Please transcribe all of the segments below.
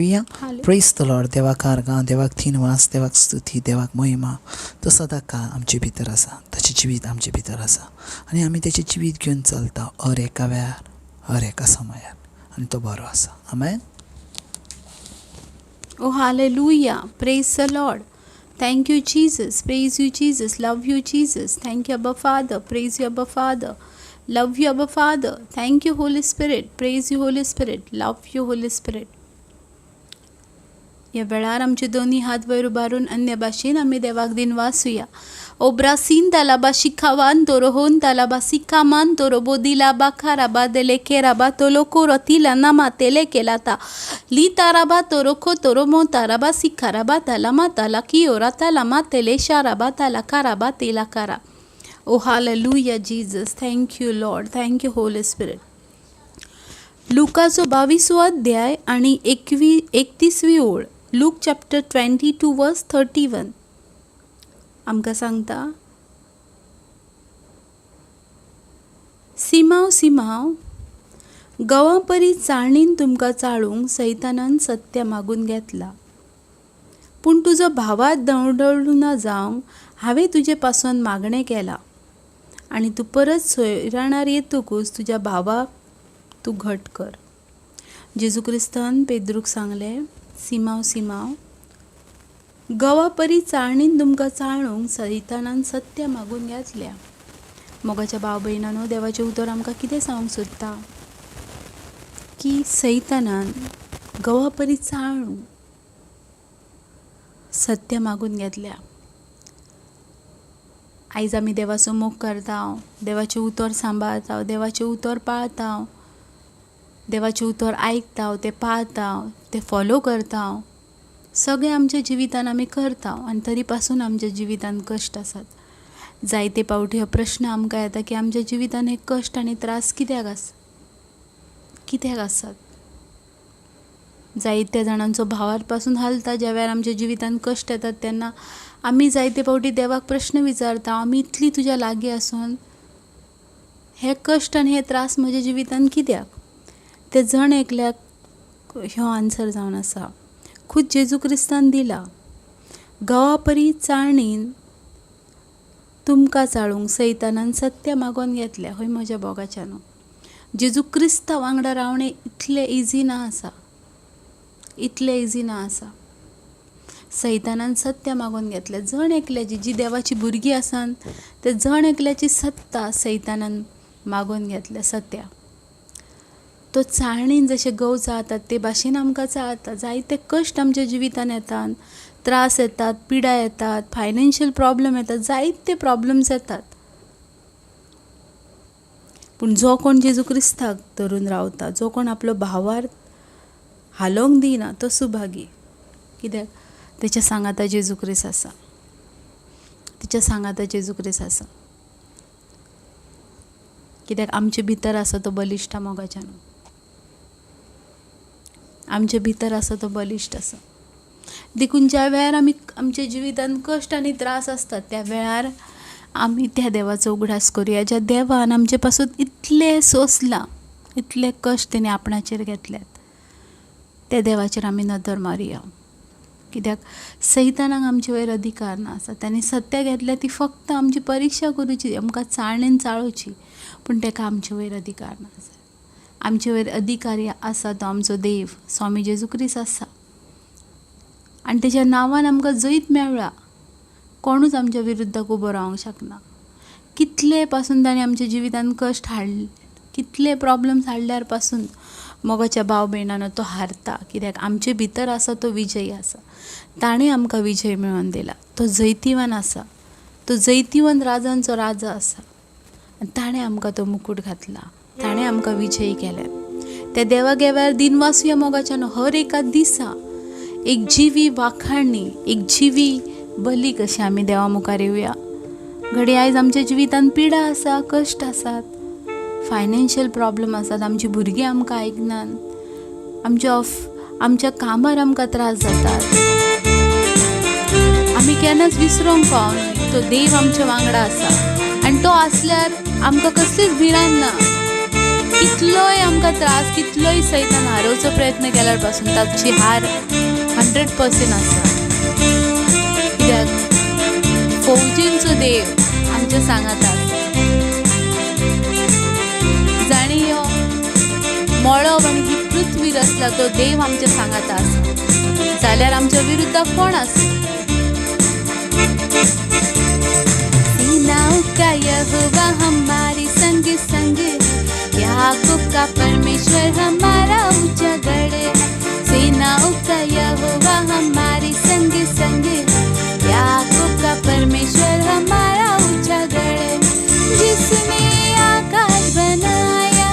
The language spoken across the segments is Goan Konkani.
प्रेज the Lord. देवाक आर्गां, देवाक दिनवास, देवाक स्तुती, देवाक महिमा. तो सदां काळ आमचे भितर आसा, ताचें जिवीत आमचे भितर आसा आनी आमी ताचें जिवीत घेवन चलता हर एका वेळार, हर एका समयार, आनी तो बरो आसा. आमेन. Oh, hallelujah. Praise the Lord. Thank you, Jesus. Praise you, Jesus. Love you, Jesus. Thank you, Abba Father. Praise you, Abba Father. Love you, Abba Father. Thank you, Holy Spirit. Praise you, Holy Spirit. Love you, Holy Spirit. ह्या वेळार आमचे दोनी हात वयर उबारून अन्य भाशेन आमी देवाक दिनवासुया. ओब्रासीन तालाबा शिखावान तोरोहोन तालाबा सिकामान तोरोबो दिलाबा खाराबा देलेकेराबा तोलोको रतिला नामा तेले केलाता ली ताराबा तोरोखो तोरोमो ताराबा सिखाराबा तालामा ताला कियोरा तालामा तेले शाराबा ताला काराबा तेला कारा. ओ hallelujah Jesus. Thank you Lord. Thank you Holy Spirit. लुकाचो 22वो अध्याय आनी 31वी ओळ, लूक चॅप्टर 22 वर्स 31 आमकां सांगता, सिमांव सिमांव, गंवा परी चाळणीन तुमकां चाळूंक सैतानान सत्य मागून घेतला, पूण तुजो भावात दवडवडू ना जावंक हांवें तुजे पासून मागणें केलां, आनी तूं परत सोयराणार येतकूच तुज्या भावाक तूं घट कर. जेजू क्रिस्तान पेद्रूक सांगलें, सिमांव सिमांव, गंवा परी चाळणीन तुमकां चाळूंक सैतानान सत्य मागून घेतल्या. मोगाच्या भाव भयणांनो, देवाचें उतर आमकां कितें सांगूंक सोदता की सैतानान गंवा परी चाळूंक सत्य मागून घेतल्या. आयज आमी देवाचो मोग करता, देवाचें उतर सांबाळता, देवाचें उतर पाळता, देवाचें उतर आयकता, तें पाळता, तें फॉलो करता, सगळें आमच्या जिवितान आमी करता आनी तरी पासून आमच्या जिवितान कश्ट आसात. जायते फावटी हो प्रश्न आमकां येता की आमच्या जिवितान हे कश्ट आनी त्रास कित्याक आसा, कित्याक आसात. जायत्या जाणांचो भावार पासून हालता. ज्या वेळार आमच्या जिवितान कश्ट येतात तेन्ना आमी जायते फावटी देवाक प्रश्न विचारता, आमी इतली तुज्या लागीं आसून हे कश्ट आनी हे त्रास म्हज्या जिवितान कित्याक? ते जण एकल्याक ह्यो आन्सर जावन आसा, खूद जेजू क्रिस्तान दिला. गंवा परी चाळणीन तुमकां चाळूंक सैतानान सत्य मागोवन घेतल्या. हय म्हज्या भोगाच्यानो, जेजू क्रिस्ता वांगडा रावणें इतलें इजी ना आसा, इतलें इजी ना आसा. सैतानान सत्य मागोवन घेतलें. जण एकल्याची, जी देवाची भुरगीं आसात ते जण एकल्याची सत्ता सैतानान मागोवन घेतल्या. सत्या तो चाळणीन जशे गंव चाळतात ते भाशेन आमकां चाळता. जायते कश्ट आमच्या जिवितान येतात, त्रास येतात, पिडा येतात, फायनान्शियल प्रॉब्लम येतात, जायते प्रॉब्लम्स येतात. पूण जो कोण जेजू क्रिस्ताक धरून रावता, जो कोण आपलो भावार्थ हालोवंक दिना, तो सुभागी. कित्याक तेच्या सांगाता जेजू क्रिस्त आसा, तिच्या सांगाता जेजू क्रिस्त आसा. कित्याक आमचे भितर आसा तो बलिश्ट मोगाच्यान, आमचे भितर आसा तो बलिश्ट आसा. देखून ज्या वेळार आमी आमच्या जिवितान कश्ट आनी त्रास आसतात त्या वेळार आमी त्या देवाचो उगडास करुया, ज्या देवान आमचे पासून इतलें सोंसलां, इतले कश्ट तेणी आपणाचेर घेतल्यात. त्या देवाचेर आमी नदर मारुया. कित्याक सैतानाक आमचे वयर अधिकार ना आसा. ताणें सत्या घेतल्या ती फक्त आमची परिक्षा करुची, आमकां चाळणेन चाळोवची, पूण ताका आमचे वयर अधिकार ना आसा. आमचे वयर अधिकारी आसा तो आमचो देव स्वामी जेजू क्रिस्त आसा, आनी तेच्या नांवान आमकां जैत मेळ्ळा. कोणूच आमच्या विरुद्धाक उबो रावंक शकना. कितले पासून ताणें आमच्या जिवितान कश्ट हाडले, कितले प्रॉब्लम्स हाडल्यार पासून मोगाच्या भाव भयणांनो तो हारता. कित्याक आमचे भितर आसा तो विजयी आसा. ताणें आमकां विजय मेळोवन दिला. तो जैतिवन आसा, तो जैतिवन राजांचो राजा आसा, आनी ताणें आमकां तो मुकूट घातला, ताणें आमकां विजयी केले. त्या देवा गेव्यार दिनवासुया मोगाच्यान. हर एका दिसा एक जिवी वाखाणणी, एक जिवी बली कशी आमी देवा मुखार येवया. घडये आयज आमच्या जिवितान पिडा आसा, कश्ट आसात, फायनान्शियल प्रॉब्लम आसात, आमची भुरगीं आमकां आयकनात, आमच्या कामार आमकां त्रास जातात. आमी केन्नाच विसरोंक फावना तो देव आमच्या वांगडा आसा, आनी तो आसल्यार आमकां कसलीच भिरांत ना. कितलोय आमकां त्रास, कितलोय सैतान हारोवचो प्रयत्न केल्यार पासून ताची हार 100% आसा. कित्याक फौजींचो देव आमच्या सांगाता आसा. जाणी हो मळब आनी ही पृथ्वी रचला तो देव आमच्या सांगाता आसा, जाल्यार आमच्या विरुद्ध कोण आसा? सेनाओं का यहोवा हमारे संग संग है, याकूब का परमेश्वर हमारा ऊंचा गढ़ है। सेनाओं का यहोवा हमारे संग संग है, याकूब का परमेश्वर हमारा ऊंचा गढ़ है। जिसने आकाश बनाया,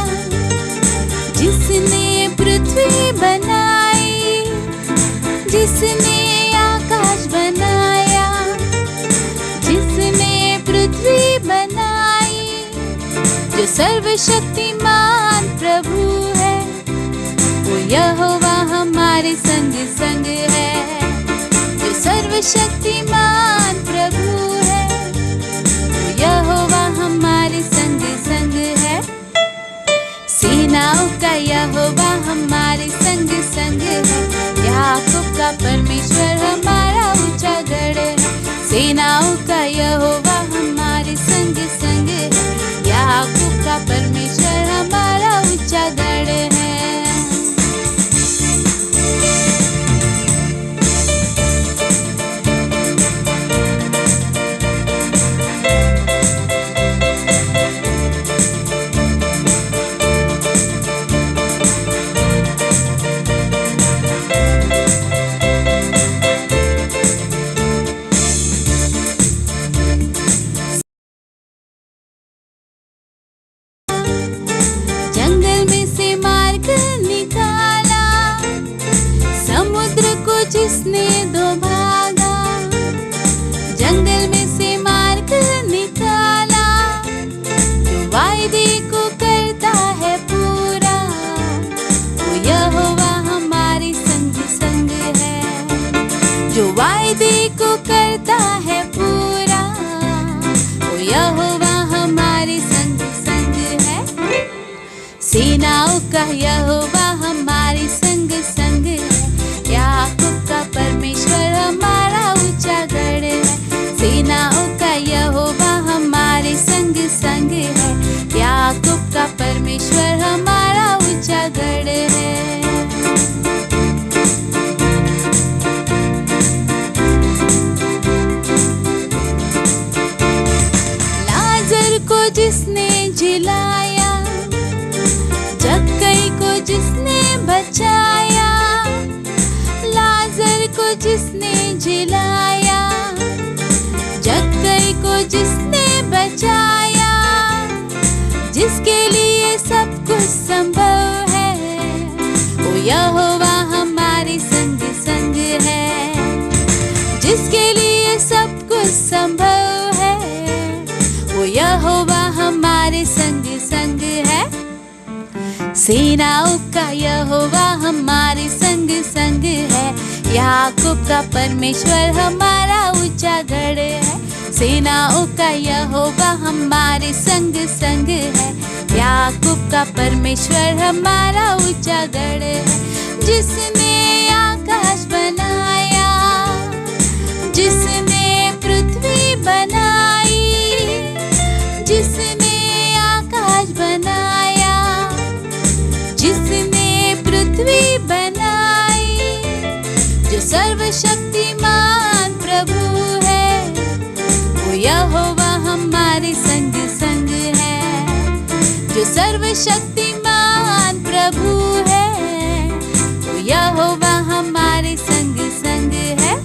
जिसने पृथ्वी बनाई, जिसने आकाश बनाया, जिसने पृथ्वी बनाई, जो सर्वशक्तिमान प्रभु है, वो यहोवा हमारे संग संग है। जो सर्वशक्तिमान प्रभु है, वो यहोवा हमारे संग संग है। सेनाओं का यहोवा हमारे संग संग है, याकूब का परमेश्वर हमारा ऊंचा गढ़ है। सेनाओं का यहोवा हमारे संग संग है, याकूब का परमेश्वर हमारा ऊंचा गढ़ है। जंगल में से मार्ग निकाला, समुद्र को जिसने दो भागा। जंगल में से मार्ग निकाला, जो वायदे को करता है पूरा, वो यहोवा हमारे संग संग है। जो वायदे को करता है पूरा, वो यहोवा हमारे संग संग है। सेनाओं का यहोवा हमारे संग संग है, याकूब का परमेश्वर हमारा ऊंचा गढ़ है। सेनाओं का यहोवा हमारे संग संग है, याकूब का परमेश्वर हमारा ऊंचा गढ़ है। लाजर को जिसने जिलाया, जक्कई को जिसने बचाया, लाजर को जिसने जिलाया, जक्कई को जिसने बचाया, जिसके लिए सब कुछ संभव है, वो यहोवा हमारे संग संग है। जिसके लिए सब कुछ संभव है, वो यहोवा हमारे संग संग है। सेनाओं का यहोवा हमारे संग संग है, याकूब का परमेश्वर हमारा ऊंचा गढ़ है। सेनाओं का यहोवा हमारे संग संग है, याकूब का परमेश्वर हमारा ऊंचा गढ़ है। जिसने आकाश बनाया, जिसने पृथ्वी बनाई, जिसने आकाश बनाया, जिसने पृथ्वी बनाई, जो सर्वशक्तिमान प्रभु है, वो यहोवा हमारे संग संग है। जो सर्वशक्तिमान प्रभु है, वो यहोवा हमारे संग संग है।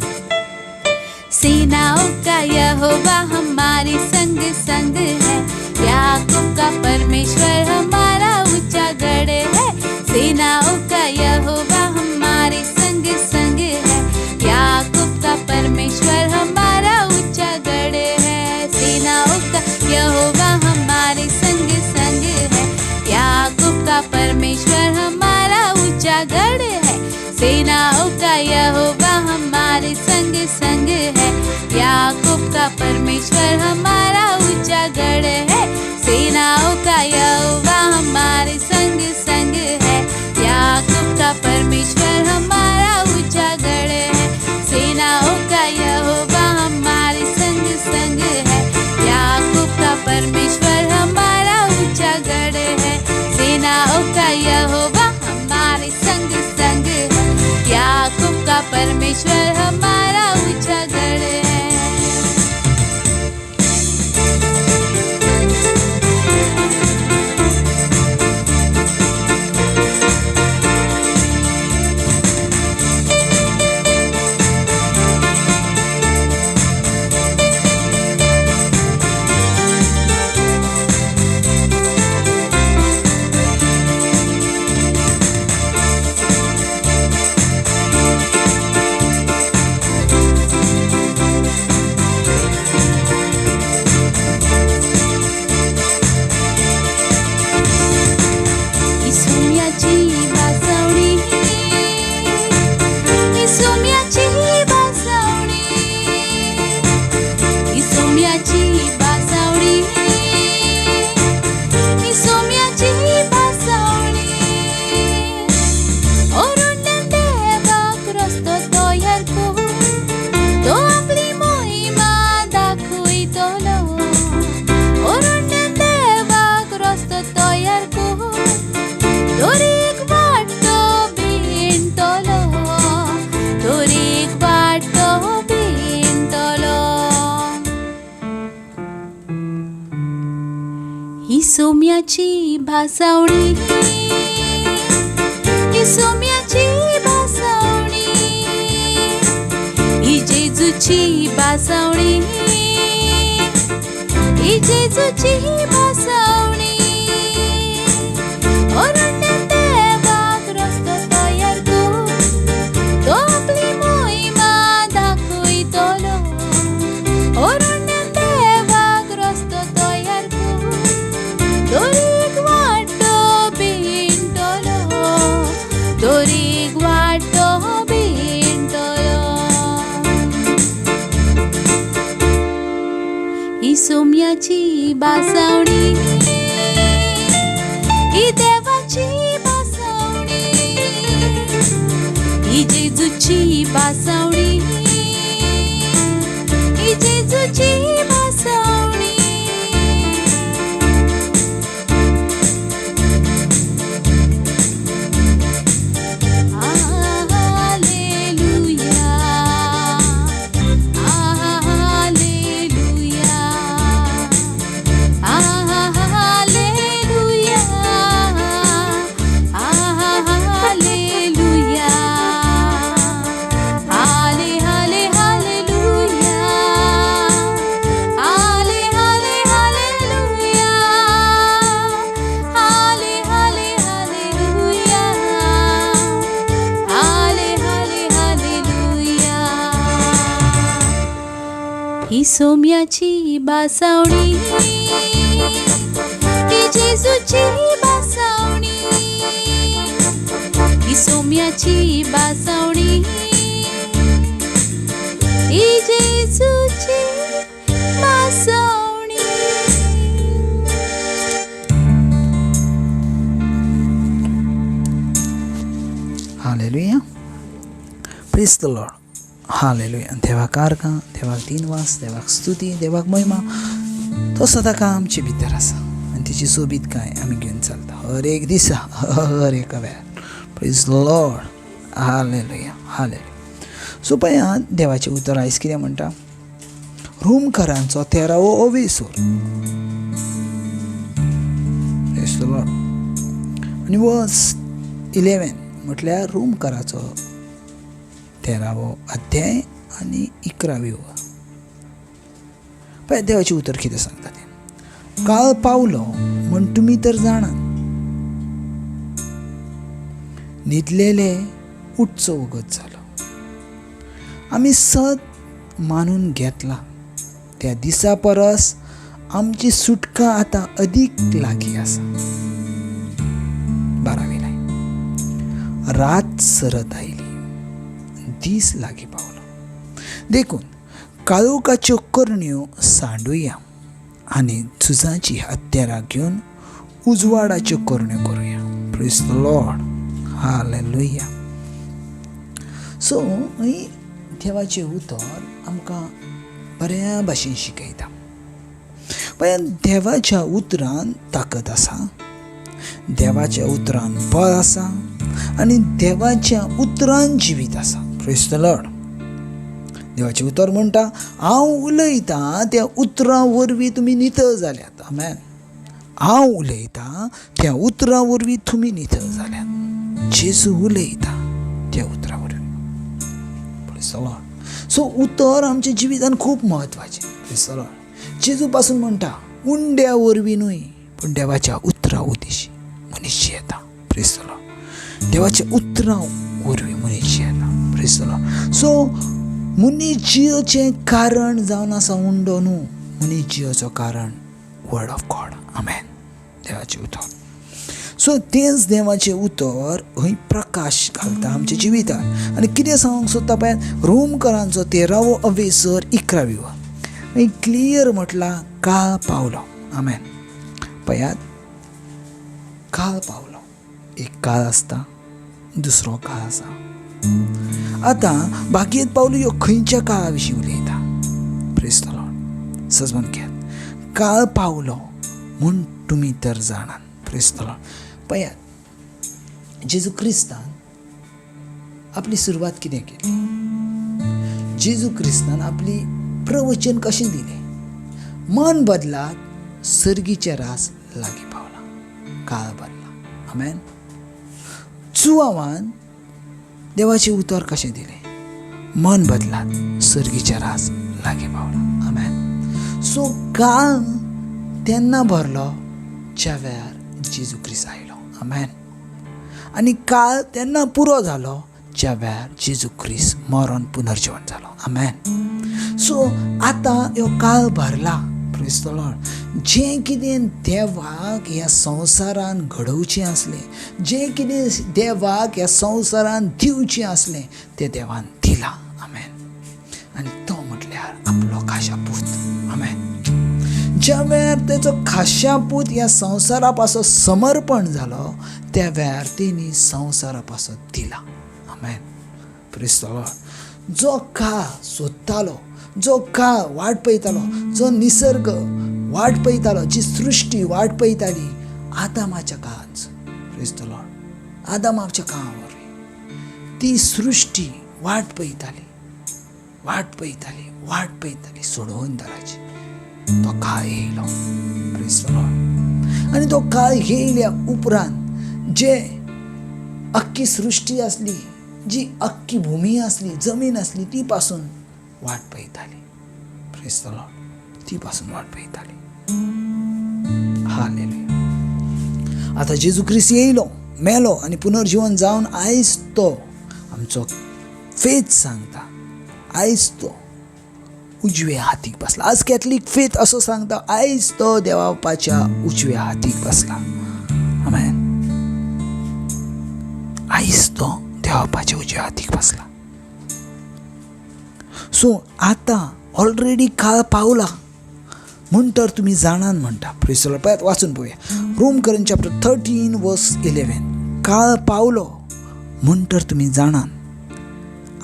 सेनाओं का यहोवा हमारे संग संग है, याकूब का परमेश्वर हमारा ऊंचा गढ़ है। सेनाओं का यहोवा हमारे संग संग है, याकूब का परमेश्वर हमारा ऊंचा गढ़ है। सेनाओं का यहोवा हमारे संग संग है, याकूब का परमेश्वर हमारा ऊंचा गढ़ है। सेनाओं का यहोवा हमारे संग संग है, याकूब का परमेश्वर हमारा ऊंचा गढ़ है। सेनाओं का यहोवा हमारे संग ही सोम्याची भासावणी, ही सोम्याची भासावणी, ही जेजूची भासावणी, ही जेजूची भासावणी. अरण्यात देवाक रस्तो तयार कर, तो आपली मोहिमा दाखयतलो. अरण्यात देवाक रस्तो तयार कर, दोरीक वाटो बिंटलो, दोरीक वाटो बिंटलो. ही सोम्याची भासावणी, ही देवाची भासावणी, ही जेजूची भासावणी, ही जेजूची भासावणी. Hallelujah, hallelujah, hallelujah, hallelujah, halle halle hallelujah, halle halle hallelujah, halle halle hallelujah, halle halle hallelujah. ही सोम्याची भासावणी, ही जेजूची भासावणी, ही सोम्याची भासावणी, ही जेजूची भासावणी. Hallelujah, praise the Lord. Hallelujah. देवाक आर्गां, देवाक दिनवास, देवाक स्तुती, देवाक महिमा. तो सदां आमचे भितर आसा आनी तेची सोबीतकाय आमी घेवन चलता हर एक दिसा, हर एका वेळार. Praise the Lord. Hallelujah, hallelujah. So पळया देवाचें उतर आयज कितें म्हणटा? रोमकरांचो 13वो अवेसर. प्रेज the Lord. आनी वर्स 11 म्हटल्यार रोमकराचो 13वो अध्याय आनी 11वी ओळ. पळय देवाचें उतर कितें सांगता तें. काळ पावलो म्हण तुमी तर जाणात, न्हिदलेले उठचो वगत जालो. आमी सत मानून घेतला त्या दिसा परस आमची सुटका आतां अदीक लागीं आसा. 12वी लायन. रात सरत आयली, दीस लागीं पावलो, देखून काळोखाच्यो करण्यो सांडुया आनी झुजाची हत्यारां घेवन उजवाडाच्यो करण्यो करुया. Praise the Lord. Hallelujah. So हय देवाचें उतर आमकां बऱ्या भाशेन शिकयता. पळय देवाच्या उतरान ताकद आसा, देवाच्या उतरान बळ आसा आनी देवाच्या उतरान जिवीत आसा. Praise the Lord. देवाचें उतर म्हणटा, हांव उलयतां त्या उतरां वरवीं तुमी नितळ जाल्यात. आमेन. हांव उलयतां त्या उतरां वरवीं तुमी नितळ जाल्यात. जेजू उलयता त्या उतरां वरवीं. Praise the Lord. सो उतर आमच्या जिवितान खूब म्हत्वाचें. Praise the Lord. जेजू पासून म्हणटा, उंड्या वरवीं न्हय पूण देवाच्या उतरां उदेशी मनीस जियेता. Praise the Lord. देवाच्या उतरां वरवीं मनीस जियेता. Praise the Lord. सो मनीस जियोचें कारण जावन आसा उंडो न्हू, मनीस जियोचो कारण वर्ड ऑफ गॉड. आमेन. देवाचें उतर. सो तेंच देवाचें उतर हय प्रकाश घालता आमच्या जिवितार. आनी कितें सांगूंक सोदता पळय, रोमकरांचो 13वो अवेसर 11वी वर हय क्लियर म्हटलां, काळ पावलो. आमेन. पळयात, काळ पावलो. एक काळ आसता, दुसरो काळ आसा. आतां भागयत पावलो ह्यो खंयच्या काळा विशीं उलयता? Praise the Lord. सजमन घेयात, काळ पावलो म्हूण तुमी तर जाणात. Praise the Lord. पळयात, जेजू क्रिस्तान आपली सुरवात कितें केली? जेजू क्रिस्तान आपली प्रवचन कशें दिलें? मन बदलात, सर्गीचें रास लागीं पावला, काळ भरला. आमेन. जुवांवान देवाचें उतर कशें दिलें? मन बदलात, सर्गीचें राज लागीं पावला. आमेन. सो काळ तेन्ना भरलो ज्या वेळार जेजू क्रिस्त आयलो. आमेन. आनी काळ तेन्ना पुरो जालो ज्या वेळार जेजू क्रिस्त मरोन पुनर्जीवन जालो. आमेन. सो आतां ह्यो काळ भरला. Praise the Lord. जें कितें देवाक ह्या संवसारान घडोवचें आसलें, जें कितें देवाक ह्या संवसारान दिवचें आसलें तें देवान दिलां. आमेन. आनी तो म्हटल्यार आपलो खाशा पूत. आमेन. ज्या वेळार तेचो खाशा पूत ह्या संवसारा पासत समर्पण जालो त्या वेळार तेणी संवसारा पासत दिला. आमेन. Praise the Lord. जो काळ सोदतालो, जो काळ वाट पळयतालो, जो निसर्ग वाट पळयतालो, जी सृश्टी वाट पळयताली आदामाच्या काळांत, प्रेज the Lord, आदामाच्या काळा वरवीं ती सृश्टी वाट पळयताली, वाट पळयताली, वाट पळयताली सोडोवन दाराची. तो काळ येयलो. Praise the Lord. आनी तो काळ येयल्या उपरांत जे अख्खी सृश्टी आसली, जी अख्खी भुमी आसली, जमीन आसली, ती पासून वाट पळयताली. Praise the Lord. ती पासून वाट पळयताली. हालेलुया. आतां जेजू क्रिस्त येयलो, मेलो आनी पुनर्जीवन जावन आयज तो आमचो फेथ सांगता, आयज तो उजव्या हातीक बसला. आज कॅथलीक फेथ असो सांगता, आयज तो देवापाच्या उजव्या हातीक बसला. आमेन. आयज तो देवापाच्या उजव्या हातीक बसला. सो आतां ऑलरेडी काळ पावला म्हणटर तुमी जाणान म्हणटा. प्रेज the Lord. पळयात, वाचून पळोवया. रोमकरन चॅप्टर 13 वर्स 11. काळ पावलो म्हणटर तुमी जाणान.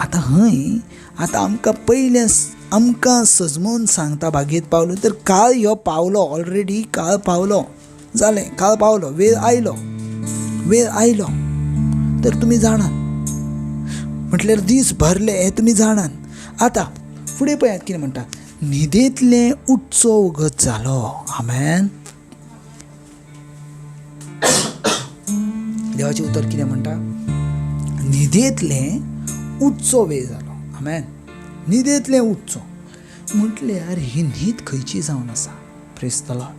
आतां हय आतां आमकां पयलें आमकां सजमोन सांगता बागेत पावलो तर काळ ह्यो पावलो, ऑलरेडी काळ पावलो, जालें, काळ पावलो, वेळ आयलो, वेळ आयलो तर तुमी जाणात म्हटल्यार दीस भरले हें तुमी जाणात. आतां फुडें पळयात कितें म्हणटा. न्हिदेंतलें उठचो वगत जालो. आमेन. देवाचें उतर कितें म्हणटा? न्हिदेंतलें उठचो वेळ जालो. आमेन. न्हिदेंतलें उठचो म्हटल्यार ही न्हीद खंयची जावन आसा? Praise the Lord.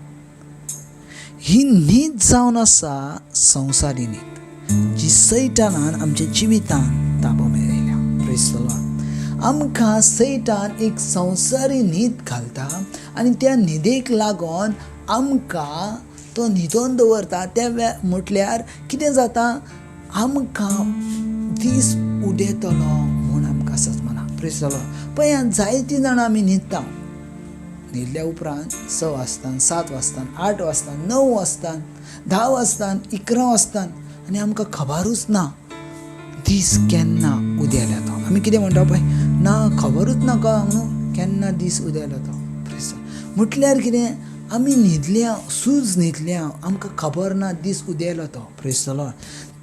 ही न्हीद जावन आसा संवसारी न्हीद, जी सैतानान आमच्या जिवितान ताबो मेळयल्या. Praise the Lord. आमकां सैतान एक संवसारी न्हीद घालता आनी त्या न्हिदेक लागून आमकां तो न्हिदोन दवरता. त्या म्हटल्यार कितें जाता, आमकां दीस उदेतलो म्हूण आमकां सजमना. Praise the Lord. पळयात, जायतीं जाणां आमी न्हिदता, न्हिदल्या उपरांत 6 वाजता, 7 वाजता, 8 वाजता, 9 वाजता, 10 वाजता, 11 वाजता आनी आमकां खबरूच ना दीस केन्ना उदेला तो. आमी कितें म्हणटा पळय, ना खबरूच ना कळोंक न्हू केन्ना दीस उदेलो तो. म्हटल्यार कितें, आमी न्हिदल्या, सूज न्हिदल्या, आमकां खबर ना दीस उदेलो तो. Praise the Lord.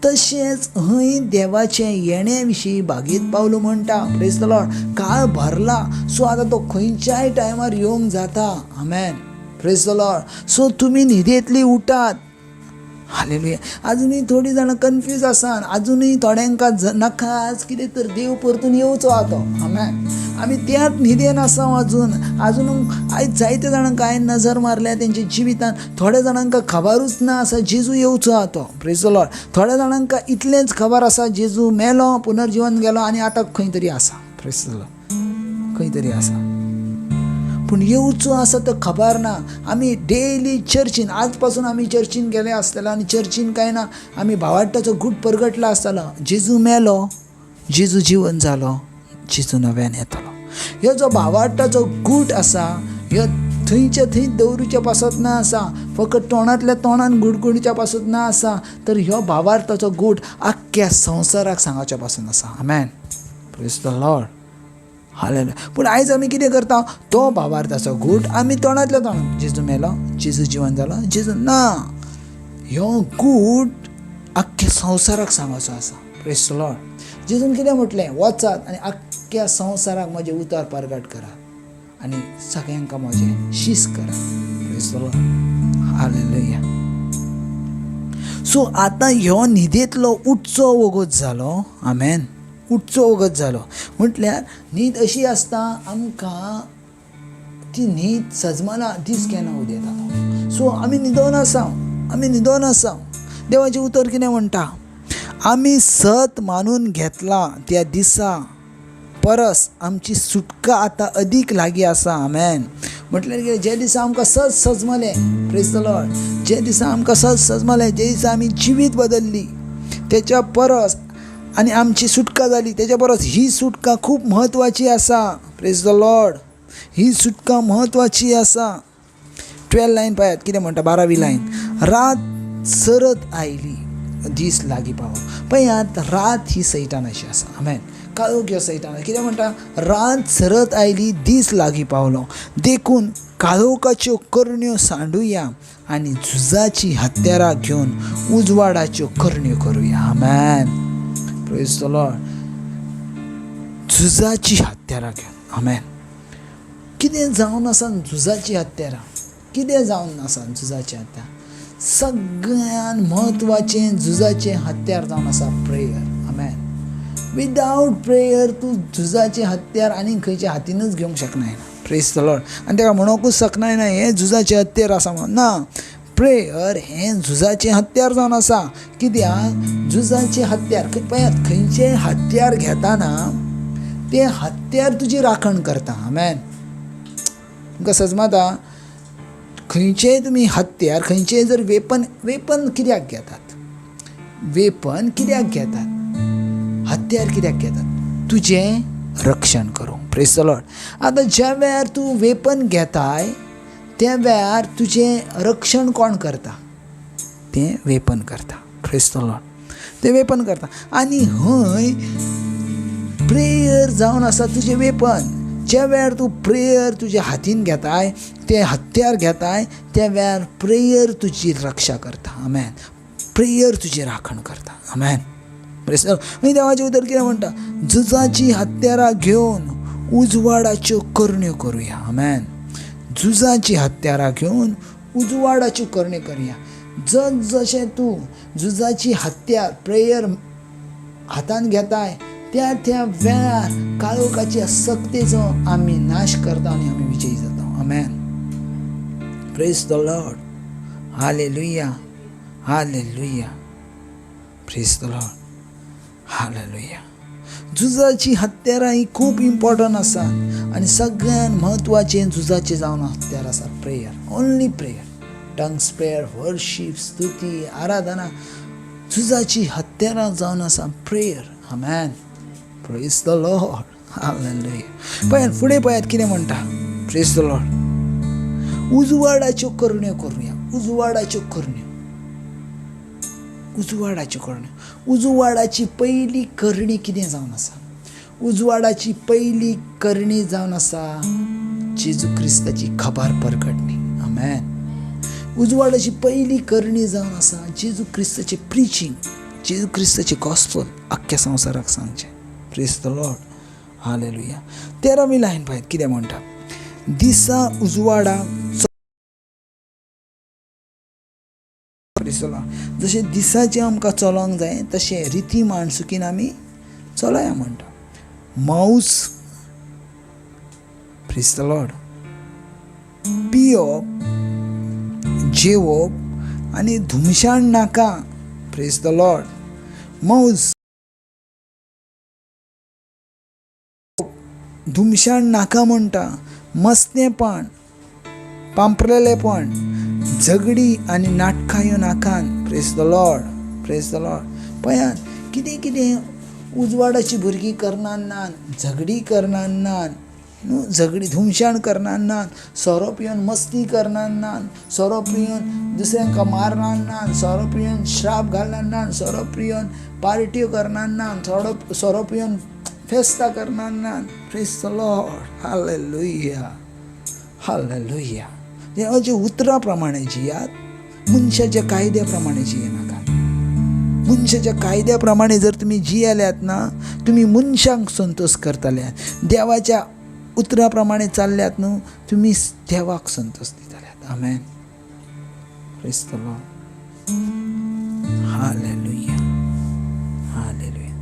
तशेंच हय देवाचें येणे विशीं बागेत पावलो म्हणटा. Praise the Lord. काळ भरला, सो आतां तो खंयच्याय टायमार येवंक जाता. आमेन. Praise the Lord. सो तुमी न्हिदेंतली उठात. हालेलुया. आजुनूय थोडीं जाणां कन्फ्यूज आसा, आजुनूय थोड्यांकां नाका आज कितें तर देव परतून येवचो आतां. आमेन. आमी त्याच न्हिदेन आसा अजून, आजून आयज जायते जाणांक हांवें नजर मारल्या तेंच्या जिवितान, थोड्या जाणांक खबरूच ना आसा जेजू येवचो आतां. Praise the Lord. थोड्या जाणांक इतलेंच खबर आसा जेजू मेलो, पुनर्जिवन गेलो आनी आतां खंय तरी आसा. Praise the Lord. खंय तरी आसा, पूण येवचो आसा तो खबर ना. आमी डेली चर्चीन, आज पासून आमी चर्चीन गेले आसतले आनी चर्चीन काय ना आमी भावार्ताचो गूट परगटला आसतलो. जेजू मेलो, जेजू जिवन जालो, जेजू नव्यान येतलो. ह्यो जो भावार्ताचो गूट आसा ह्यो थंयच्या थंय दवरुच्या पासत ना आसा, फकत तोंडांतल्या तोंडान गुडगुडच्या पासत ना आसा, तर ह्यो भावार्ताचो गूट आख्ख्या संवसाराक सांगच्या पासून आसा. आमेन. Praise the Lord. हालेलुया. पूण आयज आमी कितें करता, तो भावार्थाचो गूट आमी तोंडांतल्या तोंडान जेजू मेलो, जेजू जिवन जालो, जेजू ना, ह्यो गूट आख्ख्या संवसाराक सांगचो आसा. Praise the Lord. जेजून कितें म्हटलें, वचात आनी आख्ख्या संवसाराक म्हजें उतर परगट करात आनी सगळ्यांक म्हजें शीस करात. Praise the Lord. Hallelujah. So आतां ह्यो न्हिदेंतलो उठचो वगत जालो. आमेन. उठचो वगत जालो म्हटल्यार न्हीद अशी आसता आमकां ती न्हीद सजमाना दीस केन्ना उदेता. सो आमी न्हिदोन आसा, आमी न्हिदोन आसा. देवाचें उतर कितें म्हणटा? आमी सत मानून घेतलां त्या दिसा परस आमची सुटका आतां अदीक लागीं आसा. आमेन. म्हटल्यार कितें? जे दिसा आमकां सत सजमलें, प्रेज the Lord, जे दिसा आमकां सत सजमलें, जे दिसा आमी जिवीत बदल्ली तेच्या परस आनी आमची सुटका जाली तेच्या परस ही सुटका खूब म्हत्वाची आसा. प्रेज the Lord, ही सुटका म्हत्वाची आसा. 12 लायन पळयात कितें म्हणटा, 12वी लायन. रात सरत आयली, दीस लागीं पावलो. पळयात, रात ही सैतानाची आसा. आमेन. काळोख ह्यो सैतान कितें म्हणटा? रात सरत आयली, दीस लागीं पावलो, देखून काळोखाच्यो करण्यो सांडुया आनी झुजाची हत्यारां घेवन उजवाडाच्यो करण्यो करुया. आमेन. प्रेज the Lord. झुजाची हत्यारां घेवन. आमेन. कितें जावन आसा झुजाची हत्यारां? कितें जावन आसा झुजाची हत्यार? सगळ्यान म्हत्वाचें झुजाचें हत्यार जावन आसा प्रेयर. आमेन. विदावट प्रेयर तूं झुजाचें हत्यार आनी खंयच्या हातीनच घेवंक शकनाय ना. प्रेज the Lord. आनी ताका म्हणोकूच शकनाय ना हें झुजाचें हत्यार आसा म्हणून ना. प्रेयर हें झुजाचें हत्यार जावन आसा. कित्याक? झुजाचें हत्यार पळयात, खंयचें हत्यार घेताना तें हत्यार तुजी राखण करता. आमेन. तुमकां सजमाता? खंयचेंय तुमी हत्यार, खंयचेंय जर वेपन, वेपन कित्याक घेतात? वेपन कित्याक घेतात? हत्यार कित्याक घेतात? तुजें रक्षण करूंक. प्रेज the Lord. आतां ज्या वेळार तूं वेपन घेताय त्या वेळार तुजें रक्षण कोण करता? तें वेपन करता. प्रेज the Lord. तें वेपन करता. आनी हय प्रेयर जावन आसा तुजें वेपन. ज्या वेळार तूं प्रेयर तुज्या हातीन घेताय, तें हत्यार घेताय, त्या वेळार प्रेयर तुजी रक्षा करता. आमेन. प्रेयर तुजी राखण करता. आमेन. देवाचें उतर कितें म्हणटा? झुजाची हत्यारां घेवन उजवाडाच्यो करण्यो करुया. आमेन. झुजाची हत्यारां घेवन उजवाडाच्यो करण्यो करुया. जस जशें तूं झुजाची हत्यार प्रेयर हातान घेताय त्या त्या वेळार काळोखाच्या सक्तेचो आमी नाश करता आनी आमी विजयी जाता. आमेन. Praise the Lord. Hallelujah. Hallelujah. Praise the Lord. Hallelujah. झुजाची हत्यारां ही खूब इम्पॉर्टंट आसा आनी सगळ्यान म्हत्वाचें झुजाचें जावन हत्यार आसा prayer. Only prayer, tongues prayer, worship, स्तुती, आराधना. झुजाची हत्यारां जावन आसा prayer. Amen. Praise the Lord. Hallelujah. पळयात फुडें, पळयात कितें म्हणटा. Praise the Lord. उजवाडाच्यो करण्यो करुया. उजवाडाच्यो करण्यो, उजवाडाच्यो करण्यो. उजवाडाची पयली करणी कितें जावन आसा? उजवाडाची पयली करणी जावन आसा जेजू क्रिस्ताची खबर परगटणी. आमेन. उजवाडाची पयली करणी जावन आसा जेजू क्रिस्ताचें प्रिचींग, जेजू क्रिस्ताचें गॉस्पल आख्ख्या संवसाराक सांगचें. Praise the Lord. Hallelujah. 13वी line पळयात कितें म्हणटा. दिसा उजवाडा. जशें दिसाचें आमकां चलोंक जाय तशें रिती माणसुकीन आमी चलोया म्हणटा. मावस, प्रेज the Lord, पियोप, जेवप आनी धुमशाण नाका. Praise the Lord. मौज, धुमशाण नाका म्हणटा. मस्तेपण, पांपरेलेपण, झगडी आनी नाटकां ह्यो नाकान. Praise the Lord. Praise the Lord. पळयात कितें कितें उजवाडाची भुरगीं करनान नान, झगडी करनान नान, न्हू झगडी धुमशाण करनान नान, सोरो पिवन मस्ती करनान नान, सोरो पिवन दुसऱ्यांक मारनान नान, सोरो पिवन श्राप घालनान नान, सोरो पिवन पार्ट्यो करनान नान, सोरो पिवन फेस्तां करनान naan. Praise the Lord. Hallelujah. Hallelujah. देवाच्या उतरा प्रमाणे जियात, मनशाच्या कायद्या प्रमाणे जियेनाकात. मनशाच्या कायद्या प्रमाणे जर तुमी जियेल्यात ना, तुमी मनशांक संतोश करतल्यात. देवाच्या उतरा प्रमाणे चल्ल्यात न्हू, तुमी देवाक संतोश दितल्यात. आमेन. Praise the Lord. Hallelujah, hallelujah.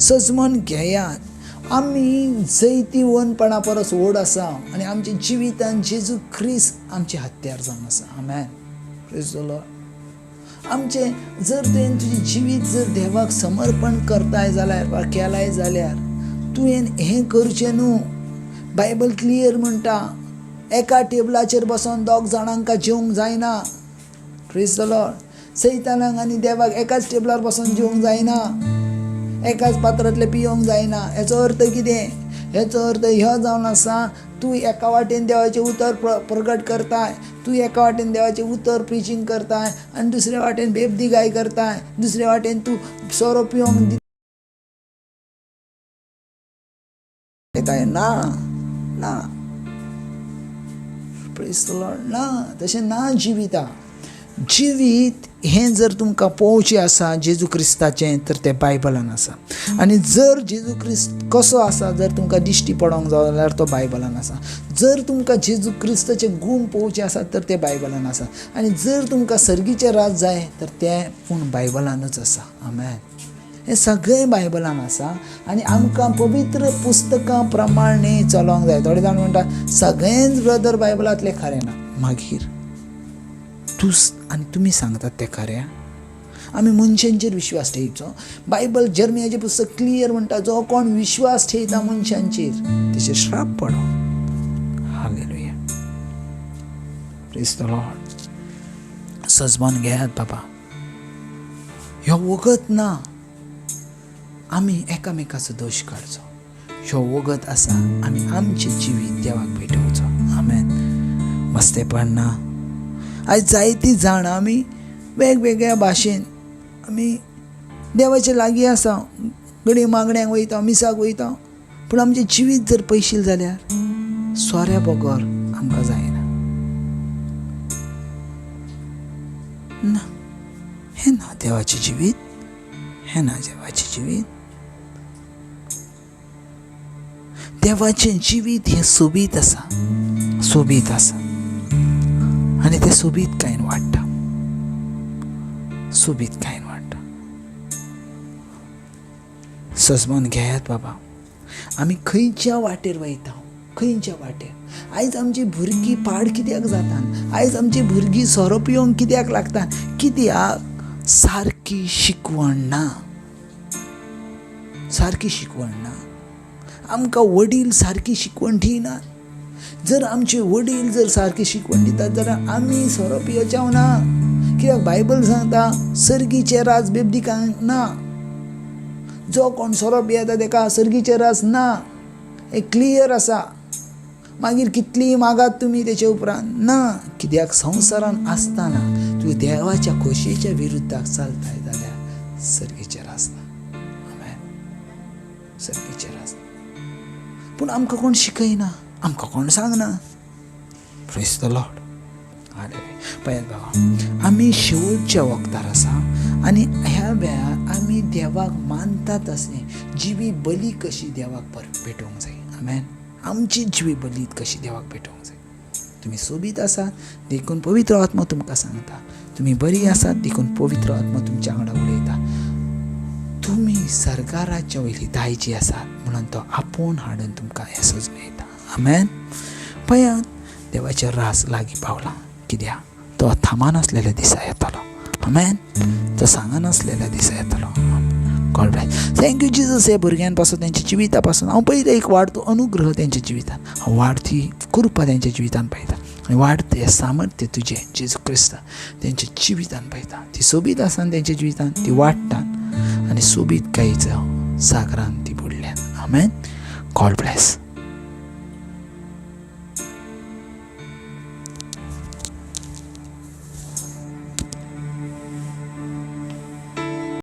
सजमन घेयात. आमी जैतिवंतपणा परस व्हड आसा आनी आमच्या जिवितान जेजू क्रिस्त आमचे हत्यार जावन आसा. आमेन. Praise the Lord. आमचें जर तुवें तुजें जिवीत जर देवाक समर्पण करताय जाल्यार वा केलाय जाल्यार तुवें हें करचें न्हू. बायबल क्लियर म्हणटा, एका टेबलाचेर बसोन दोग जाणांका जेवंक जायना. Praise the Lord. सैतानाक आनी देवाक एकाच टेबलार बसोन जेवंक जायना, एकाच पात्रांतलें पियोंक जायना. हेचो अर्थ कितें? हेचो अर्थ ह्यो जावन आसा, तूं एका वाटेन देवाचें उतर प्रगट करताय, तूं एका वाटेन देवाचें उतर प्रिचींग करताय आनी दुसऱ्या वाटेन बेबदीगाय करताय, दुसऱ्या वाटेन तूं सोरो पिवंक दिताय. ना, ना. Praise the Lord. ना, तशें ना. जिविता जिवीत हें जर तुमकां पळोवचें आसा जेजू क्रिस्ताचें तर तें बायबलान आसा. आनी जर जेजू क्रिस्त कसो आसा जर तुमकां दिश्टी पडोंक जाय जाल्यार तो बायबलान आसा. जर तुमकां जेजू क्रिस्ताचे गूण पळोवचे आसा तर ते बायबलान आसा. आनी जर तुमकां सर्गीचें राज जाय तर तें पूण बायबलानूच आसा. आमेन. हें सगळें बायबलान आसा आनी आमकां पवित्र पुस्तकां प्रमाणे चलोंक जाय. थोडे जाण म्हणटा सगळेंच ब्रदर बायबलांतलें खरें ना. मागीर तूं आनी तुमी सांगतात तें खरें? आमी मनशांचेर विश्वास ठेयचो. बायबल जर्मियाचें पुस्तक क्लियर म्हणटा, जो कोण विश्वास ठेयता मनशांचेर तेचेर श्राप पडो. हालेलुया. Praise the Lord. सजमान घेयात बाबा. ह्यो वगत ना आमी एकामेकाचो दोश काडचो. ह्यो वगत आसा आमी आमचें जिवीत देवाक भेटोवचो. आमेन. मस्तेपण ना. आयज जायतीं जाणां आमी वेगवेगळ्या भाशेन आमी देवाचे लागीं आसा, घडये मागण्याक वयता, मिसाक वयता, पूण आमचें जिवीत जर पयशील जाल्यार सोऱ्या बगर आमकां जायना. ना, हें ना देवाचें जिवीत, हें ना देवाचें जिवीत. देवाचें जिवीत हें सोबीत आसा, सोबीत आसा आनी तें सोबीतकायेन वाडटा, सोबीतकायेन वाडटा. सजमान घेयात बाबा. आमी खंयच्या वाटेर वयता, खंयच्या वाटेर? आयज आमची भुरगीं पाड कित्याक जातात? आयज आमची भुरगीं सोरो पिवंक कित्याक लागतात? कित्याक सारकी शिकवण ना, सारकी शिकवण ना. आमकां वडील सारकी शिकवण दिनात. जर आमचे वडील जर सारकी शिकवण दितात जाल्यार आमी सोरो पिवच्याव ना. कित्याक बायबल सांगता सर्गीचें राज बेबदीकांक ना. जो कोण सोरो पियेता तेका सर्गीचें राज ना, हें क्लियर आसा. मागीर कितलीय मागात तुमी तेचे उपरांत ना. कित्याक संवसारान आसतना तूं देवाच्या खोशयेच्या विरुद्धाक चलताय जाल्यार सर्गीचें राज ना. आमेन. सर्गीचें राज ना. पूण आमकां कोण शिकयना, आमकां कोण सांगना. Praise the Lord. पळयात बाबा, आमी शेवटच्या वखदार आसा आनी ह्या वेळार आमी देवाक मानतात अशें जिवी बली कशी देवाक भेटोवंक जाय. आमेन. आमची जिवी बली कशी देवाक भेटोवंक जाय. तुमी सोबीत आसात देखून पवित्र आत्मा तुमकां सांगता, तुमी बरी आसात देखून पवित्र आत्मा तुमच्या वांगडा उलयता. तुमी सरकाराच्या वयली दायजी आसात म्हणून तो आपोवन हाडून तुमकां हें सजमयता. आमेन. पळयात देवाचें रास लागीं पावलां. कित्याक तो थांबनासलेल्या दिसा येतलो. आमेन. तो सांगनासलेल्या दिसा येतलो. God bless. Thank you Jesus. हे भुरग्यां पासून, तेंच्या जिविता पासून हांव पळयता एक वाडतो अनुग्रह तेंच्या जिवितान, हांव वाडती कृपा तेंच्या जिवितान पळयता आनी वाडते सामर्थ्य तुजें जेजू क्रिस्ता तेंच्या जिवितान पळयता. ती सोबीत आसा तेंच्या जिवितान, ती वाडटान आनी सोबीत कायीचो सागरान ती बुडल्यान. आमेन. God bless.